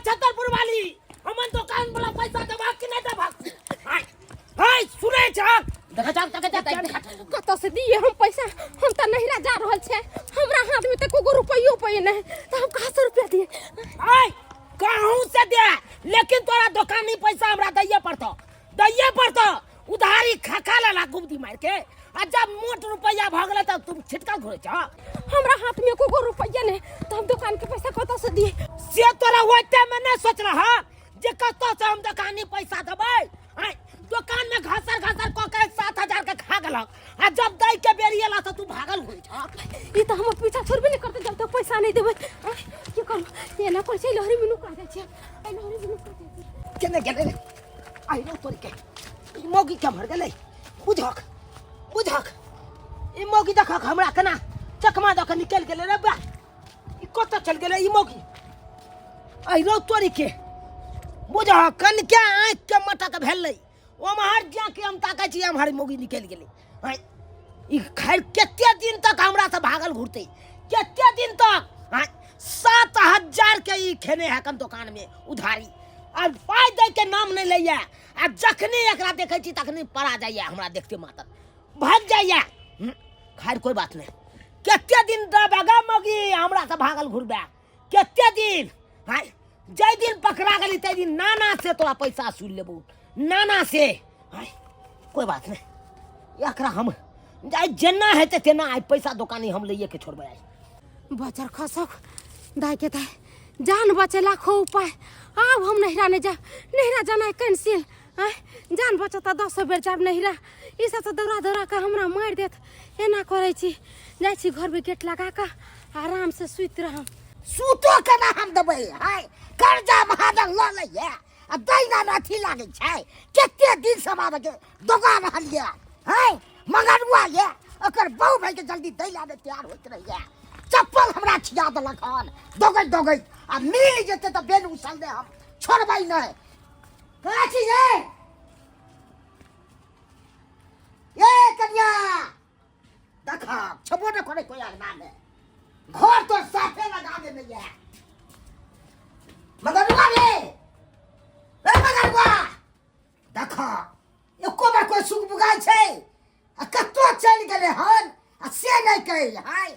छतरपुर वाली, हमर दुकान वाला पैसा देबा कि नहीं देबा? हाय हाय, सुनै छ? देखा जा, देखा जा, चैन खा। कतऽ से दिए हम पैसा? हम तऽ नहिरा जा रहल छै, हमरा हाथ में तऽ कोनो रुपैयो पे नहीं, तऽ हम कहाँ से रुपया दिए? हाय, कहूं से दे, लेकिन तोरा दुकानी पैसा हमरा दैये पड़तो, दैये पड़तो। उधारी खा खा लाला गुबदी मार के, आ जब मोट रुपैया भऽ गेलै तब तुम छिटका घुरै छ। हमरा हाथ में एको रुपैया नहीं, तऽ हम दुकान के पैसा कतऽ से दिए? से तोरा ओहि टाइम में नहीं सोच रहा जे कतऽ से हम दुकानी पैसा देबै? आँय, दुकान में घसर घसर कऽ के 7000 के खा गेलक, आ जब दै के बेरी एला तऽ तू भागल घुरै छ। ई तऽ हमर पीछा छोड़बे नहीं करते जब तक पैसा नहीं देबै। आँय, की करू? एना करै छै, लहरी में नुका जाइ छै, एहि लहरी में नुका जाइ छै। केने गेलै रे? आइरो तोरी के, ई मौगी केम्हर गेलै? बुझक बुझक, ई मौगी देखक हमरा केना चकमा दऽ के निकलि गेलै रे। बा, ई कतऽ चलि गेलै ई मौगी? आइरो तोरी के, बुझक कनके आँखि के मटक भेलै, ओम्हर जाके हम ताकै छी, एम्हर मौगी निकलि गेलै। आँय, ई खैर कते दिन तक हमरा से भागल घुरतै, कते दिन तक? आँय, 7000 के ई खेने है कन दोकान में उधारी, आ पाइ दै के नाम नहीं लैया, आ जखने एकरा देखै छी तखने पड़ा जाइया, हमरा देखते मातर भाग जाइया। खैर कोई बात नहीं, कते दिन दबेगा मौगी हमरा से भागल घुरबे, कते दिन? हाय, जाहि दिन पकड़ा गेली ताहि दिन नाना से तोरा पैसा सुन लेबू, नाना से। हाय, कोई बात नहीं, एकरा हम आइ जेना हेतै तेना आइ पैसा दोकानी हम लैए के छोड़बै आइ। बचर खसक दाय के दाय, जान बचे लाखो उपाय। आब हम नहिरा नहीं जाब, नहिरा जाना है कैंसिल। आँय, जान बचत तऽ 10 बेर जाब नहिरा, ई सब तऽ दौड़ा दौड़ा कऽ हमरा मारि देत। एना करै छी, जाइ छी घरमे गेट लगा कऽ आराम से सुति रहब। सुतो केना हम देबै? हाय, कर्जा महाजन लऽ लैए आ दैना मे अथी लागै छै। कते दिन से आबे के दोगा रहल ये। हाय, मगरुआ ये, ओकर बहु भाई के जल्दी दै ला नहि तैयार होइत रहैए। चप्पल हमरा छिया देलक हन दौगैत दौगैत, आ मिल जेतै तऽ बेन उसलने हम छोड़बै नहि। कहाँ छी ये? ए कन्या, देख, छबो नहि करै कोइ अङ्गनामे, घर तो साफे लगा देने ये। मगरुआ रे, ए मगरुआ, देख, एको बेर कोइ सुख बुगाइ छै आ कतौ चलि गेलै हन आ से नहि कहै। हाय,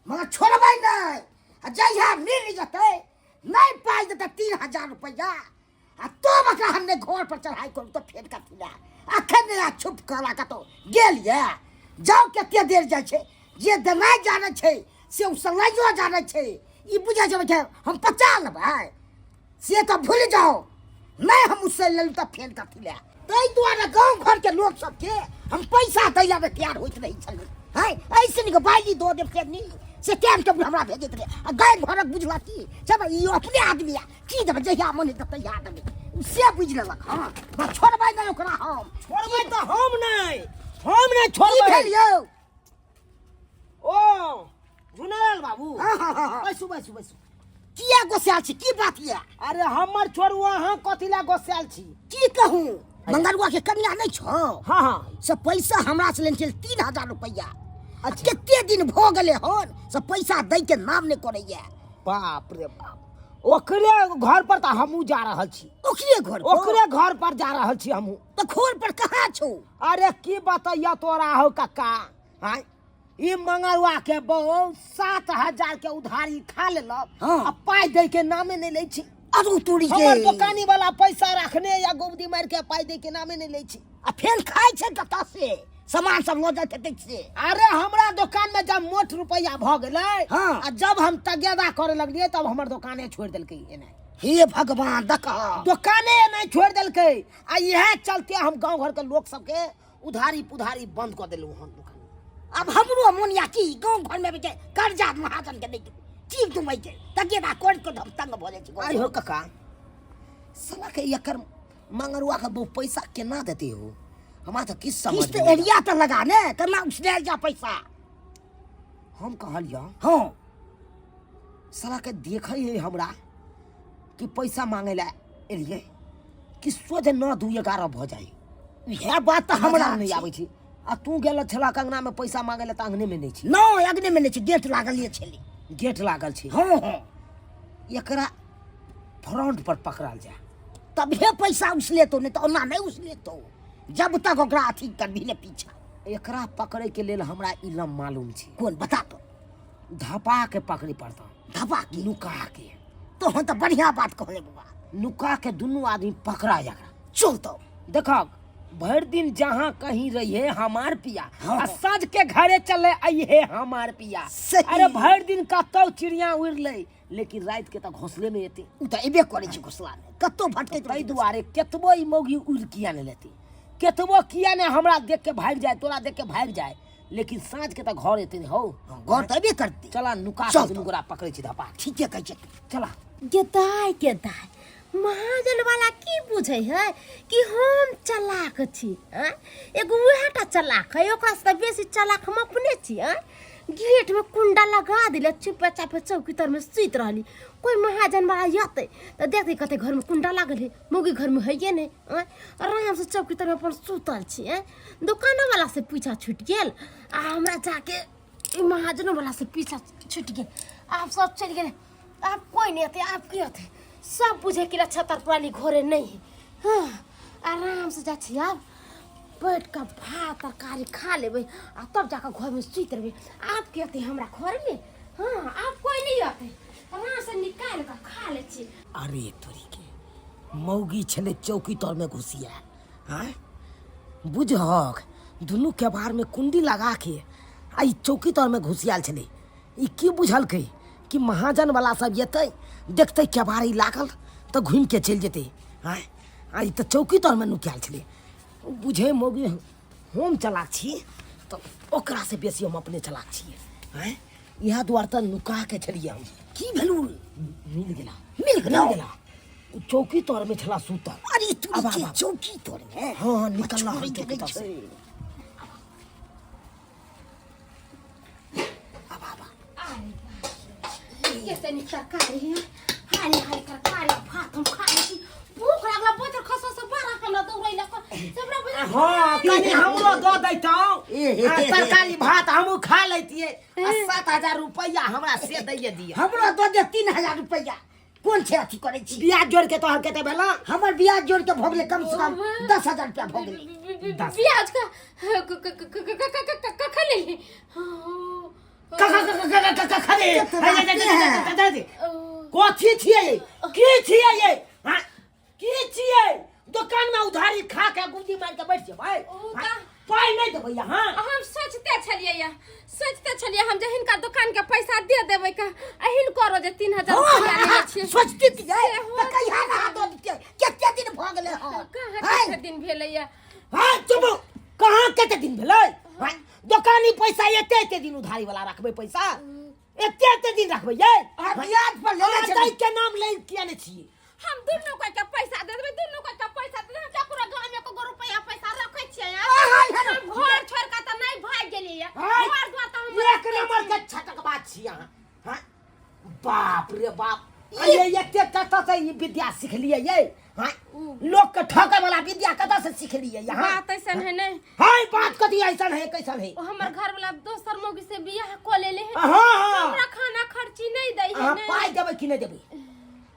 मगर छोड़बै नहि, आ जहिया मिल जेतै, नहि पाइ देतै 3000 रुपैआ, आ तब एकरा हम नहि घर पर चढ़ाई करू तऽ फेर कथी लए? अखन नहि आ छुप कला कतौ गेल ये। जाउ, कते देर जाइ छै। जे देनाइ जानै छै से ओ सलाइयो जानै छै। ई बुझै छै कि हम पचा लेबै, से तऽ भूलि जाउ। नहि हम उसै लेलहुँ तऽ फेर कथी लए? ताहि दुआरे गाँव घरके लोक सबके हम पैसा दै लए तैयार होइत रहै छलै। है, ऐसे नीक बाइली दऽ देब से नीक, से टाइम टेबुल हमरा भेजैत रहै। आ गाय घरक बुझलक की चल ई अपने आदमी आ, की देबै, जहिया मन हेतै तहिया देबै, से बुझि लेलक। हँ, बस छोड़बै नहि ओकरा हम। छोड़बै तऽ हम नहि, हम नहि की छोड़बै। भेल यौ? ओ झुनालाल बाबू। हँ हँ हँ हँ। बैसू बैसू बैसू। किया गोसायल छी? की बात यऽ? अरे हमर छोड़ू, अहाँ कथी लए गोसायल छी? की कहूँ, मंगरुआ के कन्या नहि छौ? हाँ हाँ। से पैसा हमरा से लेने छल 3000 रुपैआ। अच्छा, कते दिन भऽ गेलै हन से पैसा दै के नाम नहि करैया। बाप रे बाप, ओकरे घर पर तऽ हमहूँ जा रहल छी। ओकरे घर पर? ओकरे घर पर जा रहल छी हमहूँ। तऽ घर पर कहाँ छौ? अरे की बतैया तोरा हौ कक्का, आँय, ई मंगरुआ के बहु 7000 के उधारी खा लेलक। आ पाइ दै के नामे नहि लै छी। अरु तोरी के, हमर दोकानी वाला पैसा रखने या गोबदी मारि के पाइ दै के नामे नहि लै छी। आ फेर खाइ छै कतऽ से? सामान सब लऽ जाइत हेतै से? अरे हमरा दोकान में जब मोट रुपैया भऽ गेलै, आ जब हम तगेदा करे लगलियै, तब हमर दोकाने छोड़ि देलकै एना। हे भगवान, देख, दोकाने एना छोड़ि देलकै, आ इएह चलते हम गाँव घर के लोक सबके उधारी पुधारी बंद कऽ देलहुँ हन दोकान। अब हमरो मोन या कि गाँव घर में के कर्जा महाजन के नहीं की दुमै के तगेदा कर के हम तंग भऽ जाइ छी। आइ हो कका, साला के एकर मंगरुआ के बहु पैसा केना देते हो? हमरा तऽ किछु समझ किस्त नहि आयल। एरिया तऽ लगा ने, केना उसनायल जा पैसा? हम कहलियै, साला के देखै है हमरा कि पैसा मांगे ला एलियै कि सोझ 9 2 11 भऽ जाइ। इएह बात तऽ हमरा हमरा नहि आबै छै। आ तू गेल छला अंगना में पैसा मांगे ला तऽ अंगने में नहि छी? नहि, अगने में नहि छै, गेट लागल ये छलै। गेट लागल छै? हँ हँ। एकरा फ्रंट पर पकड़ल जाए। तभे पैसा उसलेतो, नहीं तऽ ओना नहि उसलेतो जब तक ओकरा अथी करबही ने पीछा। एकरा पकड़े के लेल हमरा इलम मालूम छै। कोन बता तो। धपा के पकड़े पड़ता। धपा के? नुका के। तो हम तऽ बढ़िया बात कहले बबा। नुका के दुनू आदमी पकड़ा एकरा। चल तो। देखक भरि दिन जहाँ कहीं रहिए हमार पिया, हाँ। आ साँझ के घरे चले आइहे हमार पिया। सही। अरे भरि दिन कतौ चिड़िया उड़लै, लेकिन राति के तऽ घोंसले में एतै। उ तऽ एबे करै छै घोंसला में, कतौ भटकैत ताहि रहै। दुआरे केतबो ई मौगी उड़ि किया नहि लेतै, केतबो किया नहि हमरा देख के भागि जाए, तोरा देख के भागि जाए, लेकिन साँझ के तऽ घर एतै ने हौ। हाँ, घर तऽ एबे करतै। चला नुका के चल दुनू तऽ। गोरा पकड़ै छी धपा। ठीके कहै छै। चला। गेदाय गेदाय, महाजन वाला की बुझै है कि हम चलाक छी? आँय, एगो उएहटा चलाक है, ओकरासँ तऽ बेसी चलाक हम अपने छी। आँय, गेट में कुंडा लगा दिले, चुपे चापे चौकी तर में सुति रहली। कोई महाजन वाला अतै तऽ देखतै कते घर में कुंडा लागल है, मौगी घर में हैये नहि। आँय, आराम से चौकी तर में अपन सुतल छी। आँय, दोकानो वाला से पीछा छूटि गेल आ हमरा जाके ई महाजनो वाला से पीछा छूटि गेल। आब सब चलि गेलै, आब कोई नहीं अतै, आब की अतै? सब बुझे कि छतर पुराली घरे नहीं है। हाँ, आराम से जा छी, आब बैठ कऽ भात तरकारी खा लेबै आ तब जाकऽ घरमे सुति रहबै। आब के अतै हमरा घरमे? हाँ, आब कोई नहीं अतै, आराम से निकालि कऽ खा लै छी। अरे तोरी के मौगी छलै चौकी तरमे घुसिया। आँय बुझहक, दुनू केबाड़मे कुंडी लगा के आ ई चौकी तरमे घुसियाल छलै। ई की बुझलकै कि महाजन वाला सब एतै, देखतै केबाड़ी लागल तऽ घूमि के चलि जेतै। आँय, आ ई तऽ चौकी तरमे नुकायल छलै। बुझै मौगी हम चलाक छी तऽ ओकरासँ बेसी हम अपने चलाक छियै। आँय, इएह दुआरे तऽ नुका के छलियै हम। की भेलू? मिल गेला। मिल गेला? मिल गेला। ओ चौकी तरमे छला सुतल। अरे तू आब, के आब, आब। चौकी तरमे? हाँ, हाँ, निकलला हम छोड़ि चौकी देने तर से। छै। केते नीक तरकारी है, हारी हारी तरकारी आ भात हम खा लै छी। भूख लागल, बजर खसो से बड़ा हमरा दौड़ै लक सबरा बजर। हाँ, कनि हमरो दऽ दैतहुँ आ, तरकारी भात हमहूँ खा लैतियै आ 7000 रुपैआ हमरा से दैये दिअ। हमरो दऽ दे 3000 रुपैआ। कोन छै अथी करै छी? ब्याज जोड़ के तोहर कते भेलौ? हमर ब्याज जोड़ के भऽ गेलै कम से कम 10,000 रुपया भऽ गेलै। दस। ब्याज का कखन लेली? कथी छियै? की छियै ये? हाँ? की छियै? दोकान में उधारी खा के गुंजी मार के बैठ जेबै? ओ हाँ? पाइ नहि देबै अहाँ? हम सोचते छलियै या, सोचते छलियै हम जे हिनका दोकान के पैसा दे देबै का, आ हिनको रोज 3000 रुपया लेने छियै। सोचती छियै से हो तऽ कहिया रहा दऽ दितियै? कते दिन भऽ गेलै हन? कहाँ हैं? कते दिन भेलैया? हाँ चुप, कहाँ कते दिन भेलै? हाँ? दोकानी पैसा एते एते दिन उधारी वाला रखबै पैसा? एते एते दिन रखबै ये? आ ब्याज पर लेने अहाँ छलियै। दै के नाम लै किया नहि छियै? हम दुनू कोई के पैसा दे देबै, दुनू कोई के पैसा दे देबै। केकरो गाँव में एको रुपया पैसा रखै छियै? आहा, हम घर छोड़ के तऽ नहि भागि गेलियै। हाय, घर द्वार तऽ हम एक नंबर के छटक बात छी अहाँ। हाँ? बाप रे बाप, ये एते कतऽ से ई विद्या सिखलियै ये? हाँ? लोक के ठकै वाला विद्या कतऽ से सिखलियै यहाँ? बात ऐसन है नहीं। हाय, बात कथी ऐसन है, कैसन है? ओ हमर घर वाला दोसर मौगी से बियाह कऽ लेले है। हाँ, हाँ। हमरा खाना खर्ची नहीं दै है। अहाँ ने। पाइ देबै कि नहि देबै?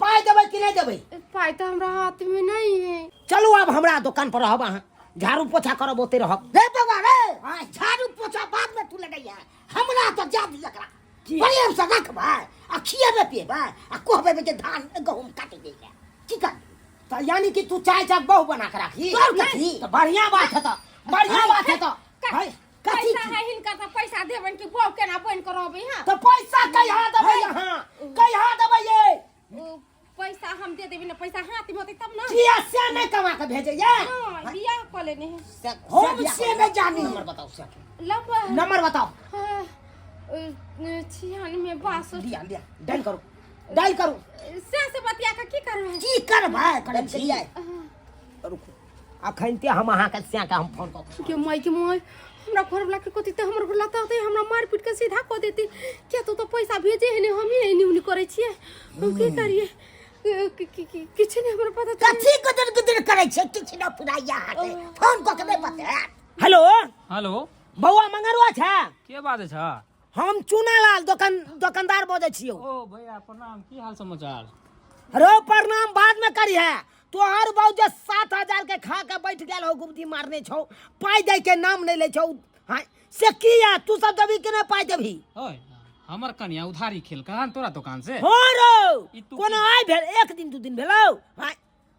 पाइ देबै कि नहि देबै? पाइ तऽ हमरा हाथ में नहीं है। चलू आब हमरा दोकान पर रहब, अहाँ झाड़ू पोछा करब ओते रहब। रे बौआ रे, हाँ, झाड़ू पोछा बाद में तू लगैया, हमरा तऽ जा दी एकरा। की? प्रेम से रखबै आ खिएबै पिएबै आ कहबै जे धान गहूम काटि दैया। की करबै? तऽ यानी कि तू चाय चाय बहु बना के राखी? तोर कथी? तऽ बढ़िया बात है, तऽ बढ़िया बात है। तऽ भाई, कथी पैसा है हिनका तऽ पैसा देबनि कि बहु केना बनि कऽ रहबै? हाँ, तऽ पैसा कहिया देबै अहाँ? कहिया देबै ये? ओ पैसा हम दे देबै ने, पैसा हाथ में होतै तब ने। किया से नहि कमा के भेजैया? हाँ, बियाह कऽ लेने है। हम से नहि जानी। नंबर बताओ से के। लंबा नंबर बताओ। हाँ, 96 62। लिया लिया, डायल करू, डायल करू। से से बतिया के की करबै? की करबै? करै डायल छी। करियै। रुकू, अखन ते हम अहाँके सैं के हम फोन कऽ के माय के माय, हमरा घर वाला के कथी तऽ हमर घर लाता होतै, हमरा मार पीट के सीधा कऽ देतै। किया तू तऽ पैसा भेजे है ने, हमही एनी उनी करै छियै। हम की करियै? किछु नहि हमरा पता चलै। कथी गुदुर गुदुर करै छै? किछु नहि फुराइया अहाँके। फोन कऽ के नहि पता। हेलो। हेलो। बौआ मंगरुआ छै? के बाजै छ? हम चूनालाल दोकानदार बजै छियौ। ओ भैया प्रणाम, की हाल समाचार? रो प्रणाम बाद में करी है। तोहर बाबू जे 7000 के खा के बैठ गेल हो, गुमती मारने छौ, पाइ दै के नाम नहीं ले छौ। हाँ से की है, तू सब देबी कि नहीं पाइ देबी? ओए हमर कनिया उधारी खेल कहाँ तोरा दुकान से? हाँ रो, ई तू कोनो आइ भेल एक दिन दू दिन भेलौ। हाँ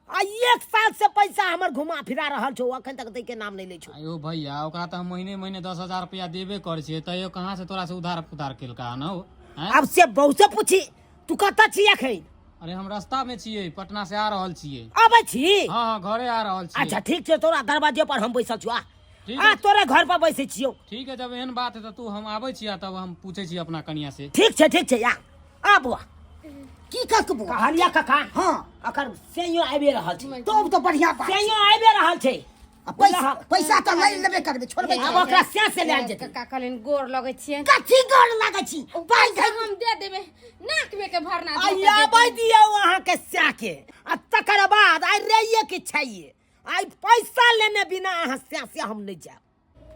आ एक साल से पैसा हमर घुमा फिरा रहल छौ, अखन तक दै के नाम नहीं ले छौ। आयो भैया, ओकरा तऽ हम महीने महीने 10,000 रुपया देबे करै छियै, तैयो कहाँ से तोरा से उधार पुधार केलका हन हौ? आँय? आब से बहू से पूछी। तू कतऽ छी अखन? अरे हम रास्ता में छियै, पटना से आ रहल छियै। अबै छी? हाँ हाँ, घरे आ रहल छियै। अच्छा ठीक छै, तोरा दरवाजे पर हम बैसल छियौ। आ ठीक आ है। तोरे घर पर बैसै छियौ। ठीक है, जब एहन बात है तऽ तू हम आबै छियै, तब हम पूछै छियै अपना कनिया से। ठीक छै ठीक छै, आ आ बौआ। की कहलकै बौआ? कहलिया काका। हाँ। अकर सेयो आबि रहल छै। तब तऽ बढ़िया बात। सेयो आबि रहल छै। आ पैसा, पैसा तऽ लै लेबे करबै, छोड़बै आब ओकरा से से लए जेतै। काका कहलनि गोर लगै छियै। कथी गोर लगै छी? पाइ पैसा हम दे देबै, नाक में के भरना आ धो के दे आबै देबै। दियौ अहाँके सएके, आ तकर बाद आइ रहिए कि छैये, आइ पैसा लेने बिना अहाँ सए से हम नहि जायब।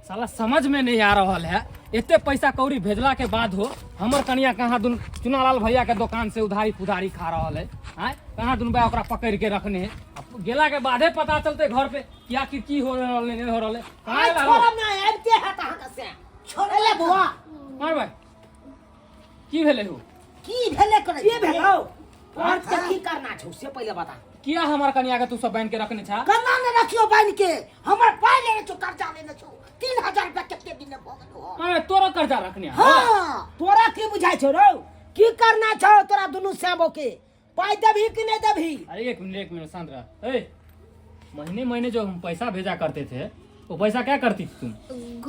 साला समझ में नहीं आ रहल है, एते पैसा कौड़ी भेजला के बाद हो हमर कनिया कहाँ दुन चुनालाल भैया के दुकान से उधारी पुधारी खा रहल है। आँय कहाँ दुन बा ओकरा पकड़ के रखने है, अब गेला के बादे पता चलते घर पे कि आखिर की हो रहल है, नहीं हो रहल है। कहाँ आइ गेला हो? छोड़ब नहि, आबिते हैत अहाँके सए। छोड़ले बौआ। मार भाई की भेलै हो? की भेलै करै? की भेलौ? तोहर के की करना छौ से पहिले बता। किया हमर कनिया के तू सब बांध के रखने छा? कना ने रखियो बांध के, हमर पाइ लेने छौ, कर्जा लेने छौ 3000 रुपया, कते दिन भऽ गेलौ हन। अरे तोरो कर्जा रखने हौ? हाँ। तोरा की बुझाइ छौ रौ? की करना छौ तोरा दुनू श्यामो के? पाइ देबही कि नहीं देबही? अरे एक मिनट एक मिनट शांत रह। ए महीने महीने जो हम पैसा भेजा करते थे वो पैसा क्या करती थी तुम?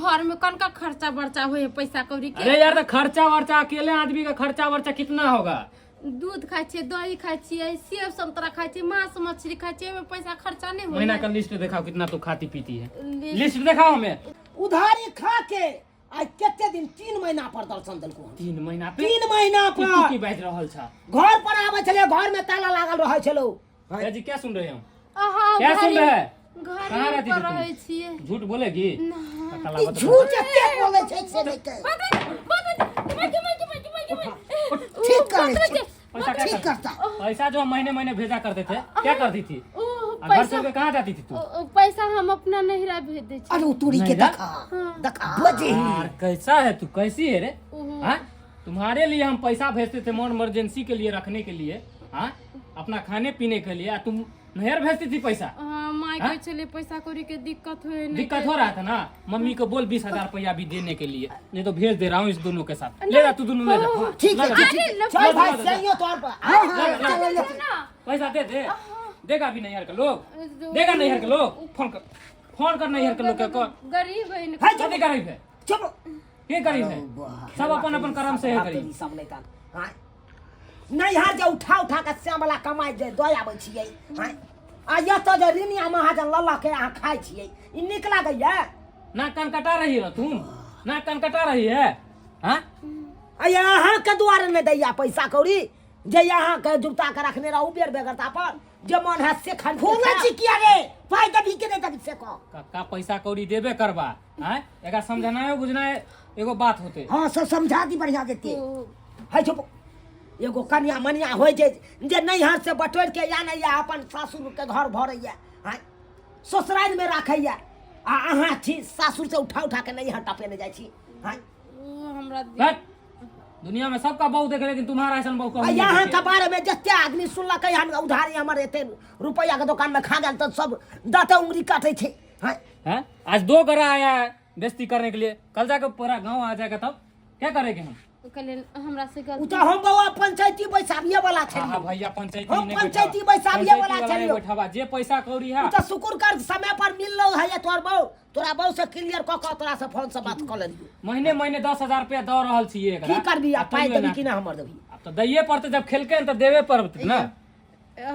घर में कौन का खर्चा बर्चा हुए पैसा कौड़ी के? अरे यार तो खर्चा वर्चा अकेले आदमी का खर्चा वर्चा कितना होगा? दूध खाइ छियै, दही खाइ छियै, सेब संतरा खाइ छियै, मांस मछली खाइ छियै, ओहिमे पैसा खर्चा नहीं महीना होय। का लिस्ट दिखाओ कितना तू खाती पीती है, लिस्ट- लिस्ट दिखाओ हमें। उधारी खा के आइ कते दिन, 3 महीना पर दर्शन देलको हन। 3 महीना पे? 3 महीना ई तू पर की बाजि रहल छा? घर पर आबै छलै, घर में ताला लागल रहै छलौ। भैया जी क्या सुन रहे हो? अहाँ क्या सुन घरे- रहे हैं? घरे कहाँ रहती पर थी तुम? रहै छियै। झूठ बोलेगी? काका ई लागत झूठ एते बोलै छै से नहि कह। ठीक करै छै। पैसा क्या ठीक कर- करता। पैसा जो हम महीने महीने भेजा करते थे क्या करती थी? ओ आ घर पैसा छोड़ के कहाँ जाती थी तू? ओ पैसा हम अपना नहिरा भेज दै छी। अरे ओ तोरी के नैहरा? देखा देखा। बजही। यार कैसा है तू, कैसी है रे? ओहो। हाँ तुम्हारे लिए हम पैसा भेजते थे मोर इमरजेंसी के लिए रखने के लिए, हाँ अपना खाने पीने के लिए, आ तुम नहर भेजती थी पैसा। हाँ माय हाँ? कहै छलै पैसा कौड़ी के दिक्कत होय नहि। दिक्कत हो रहा था ना, मम्मी को बोल 20,000 रुपया भी देने के लिए, नहीं तो भेज दे रहा हूँ इस दोनों के साथ। ले जा तू दोनों ले जा। ठीक है, ले जा। ठीक है। अरे चल भाई ले जा। सही तौर पर। हाँ हाँ चलो ले। पैसा दे दे, देगा भी नैहर के लोग, देगा नैहर के लोग। फोन कर, फोन कर नैहर के लोग के कर। गरीब है न। है कथी गरीब है? चुप। के गरीब है? सब अपन अपन कर्म से है गरीब। सब नहीं कान। हाँ नैहर जे उठा उठा के श्यामला कमाइ जे दऽ आबै छियै। हाँ आ एतऽ जे ऋणिया महाजन लऽ लऽ के अहाँ खाइ छियै, ई नीक लागैया? ना कान कटा रही है तुम, ना कान कटा रही है। हाँ आ अहाँके दुआरे नहि दैया पैसा कौड़ी, जे अहाँके जुगता के रखने रहू बेर बेगरता पर, जे मन है से खा। फोनै छी किया रे? पाइ देबही कि नहि देबही से कह। कक्का पैसा कौड़ी देबे करबा। आँय एकरा समझनायो बुझनाय एगो बात होते। हाँ सब समझा दी बढ़िया देते। है चुप। एगो कनिया मनिया होइ छै जे नैहर से बटोरि के या नहि या अपन सासुर के घर भरैया, आँय ससुरारि में राखैया, आ अहाँ छी सासुर से उठा उठा के नैहर टपेने जाइ छी। आँय ओ हमरा हट, दुनिया में सबका बहू देखे लेकिन तुम्हारा ऐसा बहू आ कभी नहीं यहाँ देखे। के बारे में जते आदमी सुनलकै हन उधारी हमर एते रुपैया के दुकान में खा गेल तऽ सब दाँते उंगली काटै छै। आँय हैं? आज दो गरा आया है बेइज्जती करने के लिए, कल जाके पूरा गांव आ जाएगा तब क्या करेंगे हम? कहलियनि हमरा से उ गलती तऽ हम बौआ पंचायती बैसाबिये वाला हाँ हाँ छलियै। भैया पंचायती हम नहीं पंचायती बैठावा। बैसाबिये वाला पंचायती छलियै। बैठावा जे पैसा कौड़ी है उ तऽ शुक्र कर समय पर मिललो है तोहर बहू, तोरा बहू से क्लियर कऽ कऽ तोरा से फोन से बात कऽ लेलियौ। महीने महीने 10,000 रुपया दऽ रहल छियै एकरा। की करबी आ आ पाइ तैयो देबी ना। कि ना हमर देबी? आब तऽ दैये पड़तै, जब खेलकै तऽ देबे पड़तै ना।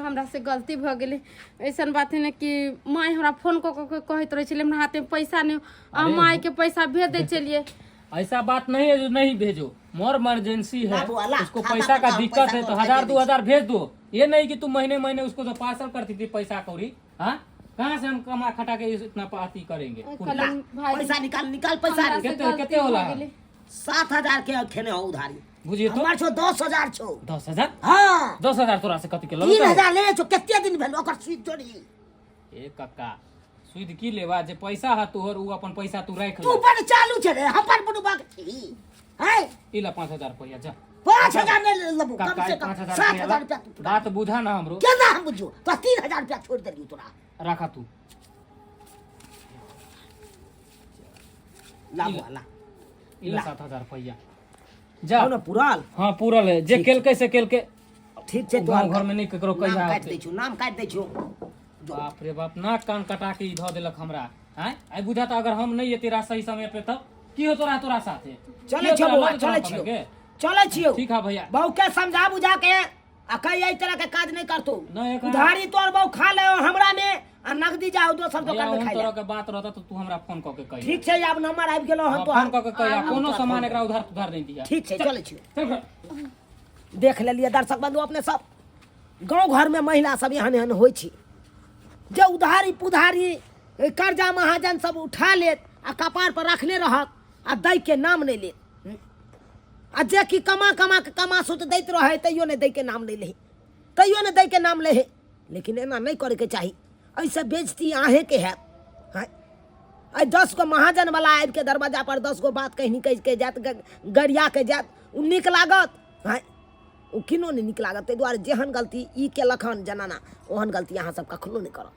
हमरा से गलती भऽ गेलै, ऐसन बात है ने कि माय हमरा फोन कऽ कऽ के कहैत रहै छलै हमरा हाथमे पैसा नहि, आ माय के पैसा भेज दै छलियै। ऐसा बात नहीं है जो नहीं भेजो, मोर इमरजेंसी है, ला बुआ, ला, उसको खाता पैसा का पता, दिक्कत पैसा है तो तो उठा 1000 के 2000 भेज दो। ये नहीं कि तुम महीने महीने उसको जो पार्सल करती थी पैसा कौड़ी, हाँ कहाँ से हम कमा खटा के इतना पाती करेंगे? कहलियनि भाई पैसा निकाल, निकाल पैसा। हमरा से कते- गलती कते होला? भऽ गेलै। 7000 के खेने हो उधारी। बुझिए तो। हमर छौ 10,000 छौ। 10,000? हाँ। 10,000 तोरा से कथी के तीन ललकै? हजार लेने छौ, कते दिन भेल ओकर सुइ तोरी। ए कक्का, सुइद की लेबा, जे पैसा है तोहर उ अपन पैसा तू राख तू ले। बड़ चालू छे रे, हमर बुढ़बा के छी हैं। ई ला 5,000 रुपया जा। 5,000 नहीं लेबू, कम कक्का, से कम 5,000 रुपया 7,000 ला। रुपया तू। बात बुझा ना हमरो। केना हम बुझू? तो 3,000 रुपया छोड़ देलियौ तोरा। राखा तू। ला बुआ, ला। ई ला 7,000 रुपया जा। हौ ने पुरल? हाँ पूरल है, जे केलकै से केलकै। ठीक छै। गाँव घर में नहीं ककरो नाम कहिया काटि होतै। दै छौ, नाम काटि दै छौ। बाप रे बाप, नाक कान कटा के ई धऽ देलक हमरा। आँय, आइ बुझा अगर हम नहीं एते सही समय पे तब की हो तोरा तोरा साथे? चलै की हो छियौ तोरा, बौआ, लऽ जेतौ चलै पकड़ छियौ। के? चलै छियौ। ठीक है भैया। बहू के समझा बुझा के आ कही एहि तरह के काज नहीं करतौ। नहीं, उधारी तोर बहू खा ले हमरा में आ नगदी जाओ दोसर भैया, दोकान में ओहन खाइ ले। तरह के बात रहता तो तू हमरा फोन कऽ के कही। ठीक छै, आब नंबर आबि गेलो हन। हाँ, तो फोन कऽ के कही, कोनो सामान एकरा उधार तुधार नहीं दिया। ठीक छै, चलै छियौ। चल घर। देख लेलियै दर्शक बंधु अपने सब, गाँव घरमे महिला सब एहन एहन होइ छै जे उधारी पुधारी कर्जा महाजन सब उठा लेत आ कपार पर रखने रहत आ दै के नाम नहि लेत। आ जे कि कमा कमा के कमा सुत दैत रहै तैयो नहि दै के नाम नहि लै, तैयो नहि दै के नाम लै है। लेकिन एना नहि करैके चाही, एहिसँ बेजती अहेँके हैत। हँ, आइ 10 गो महाजनवला आबिके दरवाजा पर 10 गो बात कहि निकलि के जायत, गरिया के जायत, ओ नीक लागत? हँ, ओ किनो नहि नीक लागत। ताहि दुआरे जेहन गलती ई केलक हन जनाना, ओहन गलती अहाँ सब कखनो नहि करब।